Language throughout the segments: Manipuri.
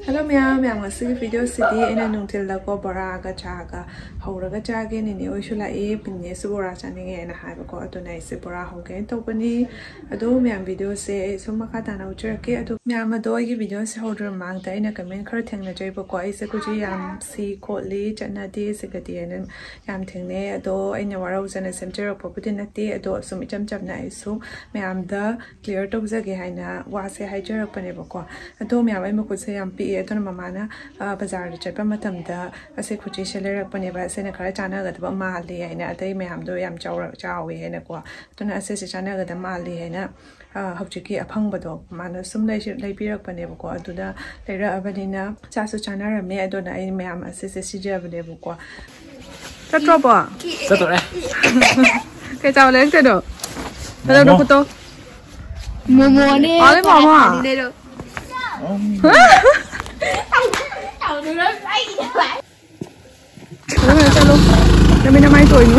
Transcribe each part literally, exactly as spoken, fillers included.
ꯍꯜꯂꯣ ꯃꯌꯥꯝ, ꯃꯌꯥꯝ ꯉꯁꯤꯒꯤ ꯚꯤꯗꯤꯑꯣꯁꯤꯗꯤ ꯑꯩꯅ ꯅꯨꯡꯊꯤꯜꯗꯀꯣ ꯕꯣꯔꯥꯒ ꯆꯥꯒ ꯍꯧꯔꯒ ꯆꯥꯒꯦ, ꯅꯦꯅꯦ ꯍꯣꯏꯁꯨ ꯂꯥꯛꯏ, ꯅꯦꯅꯦꯁꯨ ꯕꯣꯔꯥ ꯆꯥꯅꯤꯡꯉꯦꯅ ꯍꯥꯏꯕꯀꯣ, ꯑꯗꯨꯅ ꯑꯩꯁꯦ ꯕꯣꯔꯥ ꯍꯧꯒꯦꯅ ꯇꯧꯕꯅꯤ꯫ ꯑꯗꯣ ꯃꯌꯥꯝ ꯚꯤꯗꯤꯑꯣꯁꯦ ꯑꯩ ꯁꯨꯝ ꯃꯈꯥ ꯇꯥꯅ ꯎꯠꯆꯔꯛꯀꯦ꯫ ꯑꯗꯣ ꯃꯌꯥꯝ ꯑꯗꯣ ꯑꯩꯒꯤ ꯚꯤꯗꯤꯑꯣꯁꯦ ꯍꯧꯗ꯭ꯔꯤꯕ ꯃꯃꯥꯡꯗ ꯑꯩꯅ ꯀꯃꯦꯟ ꯈꯔ ꯊꯦꯡꯅꯖꯩꯕꯀꯣ, ꯑꯩꯁꯦ ꯈꯨꯖꯤ ꯌꯥꯝ ꯁꯤ ꯈꯣꯠꯂꯤ ꯆꯠꯅꯗꯦ ꯁꯤꯒꯗꯤ ꯍꯥꯏꯅ ꯌꯥꯝ ꯊꯦꯡꯅꯩ꯫ ꯑꯗꯣ ꯑꯩꯅ ꯋꯥꯔꯧꯖꯅ ꯁꯦꯝꯖꯔꯛꯄꯕꯨꯗꯤ ꯅꯠꯇꯦ, ꯑꯗꯣ ꯁꯨꯝ ꯏꯆꯝ ꯆꯝꯅ ꯑꯩꯁꯨ ꯃꯌꯥꯝꯗ ꯀ꯭ꯂꯤꯌꯥꯔ ꯇꯧꯖꯒꯦ ꯍꯥꯏꯅ ꯋꯥꯁꯦ ꯍꯥꯏꯖꯔꯛꯄꯅꯦꯕꯀꯣ꯫ ꯑꯗꯣ ꯃꯌꯥꯝ ꯑꯩ ꯃꯈꯨꯠꯁꯦ ꯌꯥꯝ ꯄꯤꯛꯑꯦ, ꯑꯗꯨꯅ ꯃꯃꯥꯅ, ꯑ, ꯕꯖꯥꯔꯗ ꯆꯠꯄ ꯃꯇꯝꯗ ꯑꯁꯦ ꯈꯨꯠꯁꯦ ꯁꯦꯠꯂꯔꯛꯄꯅꯦꯕ, ꯑꯁꯤꯅ ꯈꯔ ꯆꯥꯟꯅꯒꯗꯕ ꯃꯥꯜꯂꯤ ꯍꯥꯏꯅ, ꯑꯇꯩ ꯃꯌꯥꯝꯗꯣ ꯌꯥꯝ ꯆꯥꯎꯔ-, ꯆꯥꯎꯋꯤ ꯍꯥꯏꯅꯀꯣ꯫ ꯑꯗꯨꯅ ꯑꯁꯤꯁꯦ ꯆꯥꯟꯅꯒꯗꯕ ꯃꯥꯜꯂꯤ ꯍꯥꯏꯅ, ꯑ, ꯍꯧꯖꯤꯛꯀꯤ ꯑꯐꯪꯕꯗꯣ ꯃꯥꯅ ꯁꯨꯝ ꯂꯩꯁꯤ-, ꯂꯩꯕꯤꯔꯛꯄꯅꯦꯕꯀꯣ꯫ ꯑꯗꯨꯗ ꯂꯩꯔꯛꯑꯕꯅꯤꯅ ꯆꯥꯁꯨ ꯆꯥꯅꯔꯝꯃꯦ, ꯑꯗꯨꯅ ꯑꯩ ꯃꯌꯥꯝ ꯑꯁꯤꯁꯦ ꯁꯤꯖꯕꯅꯦꯕꯀꯣ꯫ ꯆꯠꯇ꯭ꯔꯣꯕꯣ? ꯆꯠꯇꯣꯔꯦ꯫ ꯀꯩ ꯆꯥꯕ ꯂꯩꯔꯛꯇꯣꯏꯅꯣ? ꯐꯖꯕ꯭ꯔꯣ ꯃꯣꯃꯣ꯫ ꯈꯨꯇꯣ? ꯃꯣꯃꯣꯅꯦ, ꯑꯣꯂꯦ ꯃꯣꯃꯣ꯫ ꯄꯔꯥꯊꯥꯅꯦ ꯂꯩꯔꯛ-, ꯆꯠꯂꯣ, ꯆꯠꯂꯣ꯫ ꯅꯃꯤꯠ ꯅꯃꯥꯏ ꯇꯣꯏꯅꯨ꯫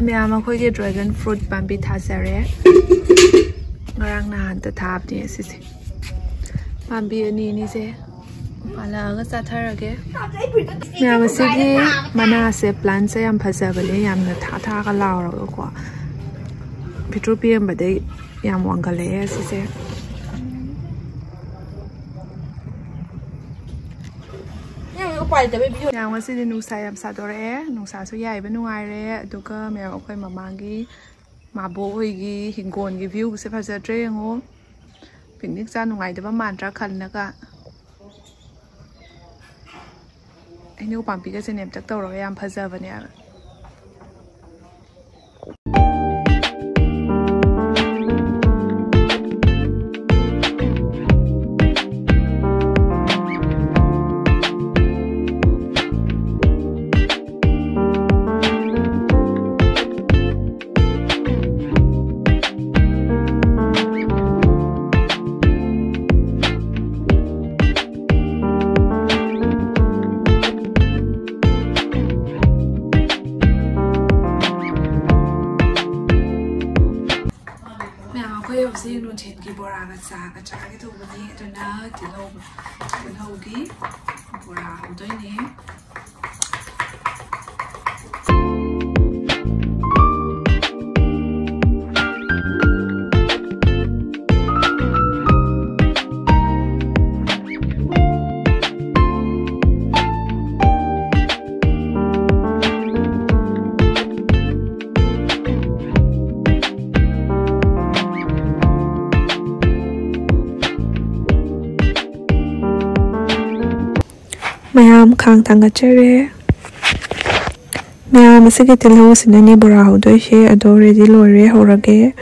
ꯃꯌꯥꯝ ꯑꯩꯈꯣꯏꯒꯤ dragon fruit ꯄꯥꯝꯕꯤ ꯊꯥꯖꯔꯦ꯫ ꯉꯔꯥꯡ ꯅꯍꯥꯟꯇ ꯊꯥꯕꯅꯦ ꯑꯁꯤꯁꯦ꯫ ꯄꯥꯝꯕꯤ ꯑꯅꯤ ꯑꯅꯤꯁꯦ ꯄꯥꯜꯂꯛꯑꯒ ꯆꯥꯊꯔꯒꯦ꯫ ꯃꯌꯥꯝ ꯑꯁꯤꯒꯤ ꯃꯅꯥꯁꯦ, plantꯁꯦ ꯌꯥꯝ ꯐꯖꯕꯅꯦ, ꯌꯥꯝꯅ ꯊꯥ ꯊꯥꯒ ꯂꯥꯎꯔꯒꯀꯣ꯫ ꯄꯤꯛꯇ꯭ꯔꯨ ꯄꯤꯛꯑꯝꯕꯗꯩ ꯌꯥꯝ ꯋꯥꯡꯈꯠꯂꯛꯑꯦ ꯑꯁꯤꯁꯦ꯫ ꯎꯄꯥꯏ ꯂꯩꯇꯕꯩ video꯫ ꯃꯌꯥꯝ ꯉꯁꯤꯗꯤ ꯅꯨꯡꯁꯥ ꯌꯥꯝ ꯁꯥꯗꯣꯔꯛꯑꯦ, ꯅꯨꯡꯁꯥꯁꯨ ꯌꯥꯏꯕ ꯅꯨꯡꯉꯥꯏꯔꯦ꯫ ꯑꯗꯨꯒ ꯃꯌꯥꯝ ꯑꯩꯈꯣꯏ ꯃꯃꯥꯡꯒꯤ ꯃꯥꯕꯣꯛ ꯍꯣꯏꯒꯤ ꯍꯤꯡꯒꯣꯜꯒꯤ viewꯁꯦ ꯐꯖꯗ꯭ꯔꯦ ꯌꯦꯡꯉꯣ꯫ Picnic ꯆꯥ ꯅꯨꯡꯉꯥꯏꯗꯕ ꯃꯥꯟꯗ꯭ꯔꯥ ꯈꯜꯂꯒ꯫ ꯍꯩꯅꯧ ꯄꯥꯝꯕꯤꯒꯁꯦ ꯅꯦꯝꯇꯛ ꯇꯧꯔꯒ ꯌꯥꯝ ꯐꯖꯕꯅꯦꯕ꯫ ꯍꯧꯖꯤꯛ ꯅꯨꯡꯊꯤꯜꯒꯤ ꯕꯣꯔꯥꯒ ꯆꯥꯒ ꯆꯥꯒꯦ ꯇꯧꯕꯅꯤ, ꯑꯗꯨꯅ ꯇꯤꯜꯍꯧ, ꯇꯤꯜꯍꯧꯒꯤ ꯕꯣꯔꯥ ꯍꯧꯗꯣꯏꯅꯦ꯫ ꯃꯌꯥꯝ, ꯈꯥꯡ ꯊꯥꯡꯒꯠꯆꯔꯦ꯫ ꯃꯌꯥꯝ, ꯑꯁꯤꯒꯤ ꯇꯤꯜꯍꯧꯁꯤꯅꯅꯦ ꯕꯣꯔꯥ ꯍꯧꯗꯣꯏꯁꯦ꯫ ꯑꯗꯣ ready ꯂꯣꯏꯔꯦ, ꯍꯧꯔꯒꯦ꯫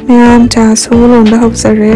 ꯃꯌꯥꯝ, ꯆꯥꯁꯨ ꯂꯣꯟꯕ ꯍꯧꯖꯔꯦ꯫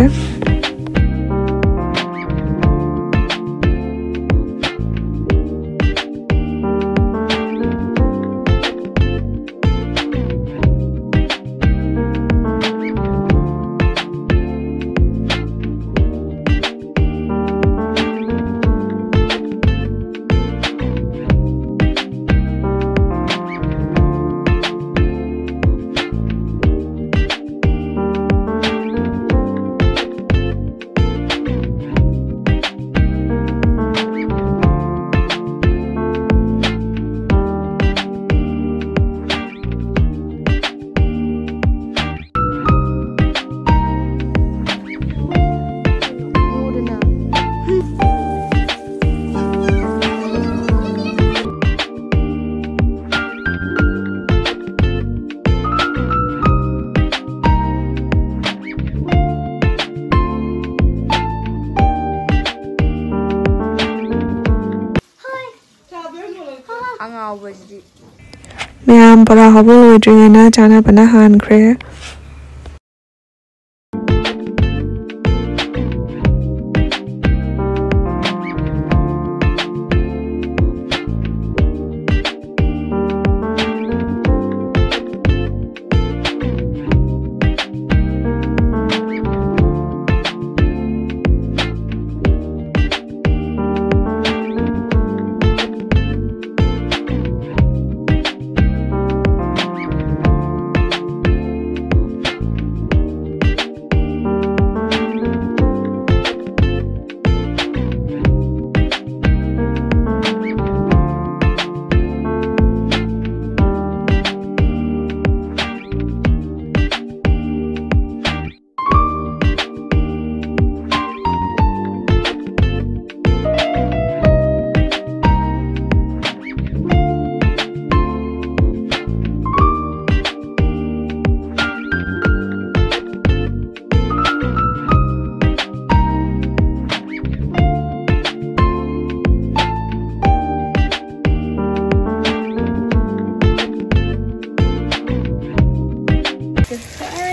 ꯃꯌꯥꯝ ꯕꯣꯔꯥ ꯍꯧꯕ ꯂꯣꯏꯗ꯭ꯔꯤꯉꯩꯅ ꯆꯥꯅꯕꯅ ꯍꯥꯟꯈ꯭ꯔꯦ꯫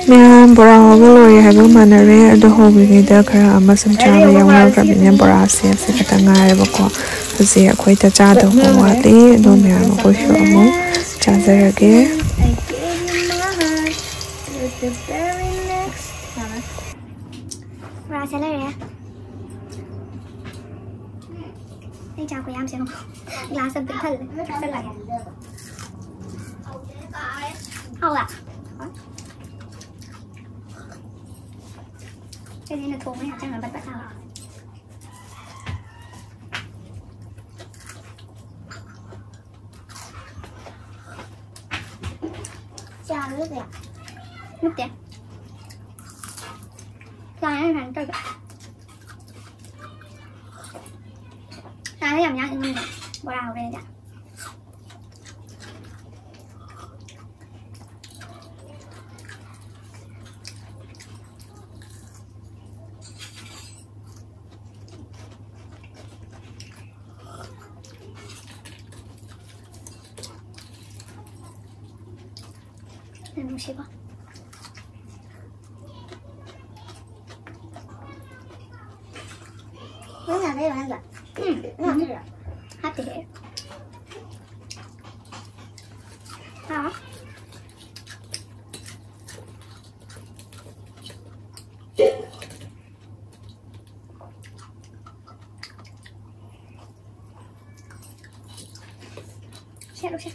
ꯃꯌꯥꯝ ꯕꯣꯔꯥ ꯍꯧꯕ ꯂꯣꯏꯔꯦ ꯍꯥꯏꯕꯒ ꯃꯥꯟꯅꯔꯦ꯫ ꯑꯗꯣ ꯍꯧꯕꯤꯉꯩꯗ ꯈꯔ ꯑꯃ ꯁꯨꯝ ꯆꯥꯕ ꯌꯥꯎꯅꯈ꯭ꯔꯕꯅꯤꯅ ꯕꯣꯔꯥꯁꯦ ꯑꯁꯤ ꯈꯛꯇ ꯉꯥꯏꯔꯦꯕꯀꯣ꯫ ꯍꯧꯖꯤꯛ ꯑꯩꯈꯣꯏꯗ ꯆꯥꯗꯧꯕ ꯋꯥꯠꯂꯤ꯫ ꯑꯗꯣ ꯃꯌꯥꯝ ꯑꯩꯈꯣꯏꯁꯨ ꯑꯃꯨꯛ ꯆꯥꯖꯔꯒꯦ꯫ ꯕꯣꯔꯥꯁꯦ ꯂꯩꯔꯦ꯫ ꯑꯩ ꯆꯥ ꯈꯨꯌꯥꯝꯁꯦ ꯌꯦꯡꯉꯣ꯫ ꯒ꯭ꯂꯥꯁ ꯑꯝꯇ ꯊꯜꯂꯦ꯫ ꯊꯛꯆꯜꯂꯒꯦ꯫ ꯍꯥꯎꯕ꯭ꯔꯥ? ꯑꯩꯗꯤ ꯑꯩꯅ ꯊꯣꯡꯕ ꯌꯥꯝ ꯆꯪꯉ ꯕꯠ ꯕꯠ ꯂꯥꯎꯔꯦ꯫ ꯆꯥ ꯂꯨꯞꯄꯦ꯫ ꯂꯨꯞꯇꯦ꯫ ꯆꯥ ꯌꯥꯝ ꯌꯥꯝ ꯇꯧꯗꯦ꯫ ꯆꯥ ꯌꯥꯝ ꯌꯥꯝ ꯏꯪꯉꯝꯗꯦ꯫ ꯕꯣꯔꯥ ꯍꯧꯔꯦ ꯑꯩꯗꯤ꯫ ꯅꯨꯡꯁꯤꯀꯣ꯫ ꯅꯪ ꯌꯥꯗ ꯂꯩꯕ ꯅꯠꯇ꯭ꯔꯥ? ꯎꯝ, ꯅꯪ ꯍꯥꯞꯇꯣꯏꯔꯣ? ꯍꯥꯞꯇꯦꯍꯦ꯫ ꯍꯥꯎ꯫ ꯁꯦꯠꯂꯨꯁꯦ꯫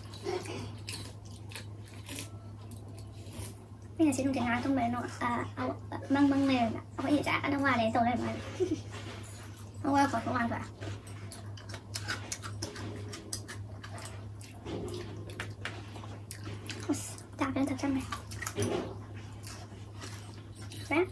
ꯑꯩꯅ ꯁꯤ ꯅꯨꯡꯊꯤꯜ ꯉꯥꯏꯍꯥꯛ ꯇꯨꯝꯕꯗ ꯅꯣ-, ꯑ, ꯑ, ꯃꯪ ꯃꯪ ꯂꯩꯔꯝꯃꯦ꯫ ꯑꯩꯈꯣꯏ ꯏꯆꯥ ꯀꯟꯅ ꯋꯥꯠꯂꯦ ꯇꯧ ꯂꯩꯔꯝꯃꯦ꯫ ꯍꯧꯒꯠꯂꯛꯄ ꯊꯣꯡ ꯍꯥꯡꯗꯣꯛꯑꯦ꯫ ꯑꯁ, ꯆꯥ ꯐꯖꯅ ꯊꯛꯆꯟꯕꯅꯦ꯫ ꯍꯣꯔꯦꯟ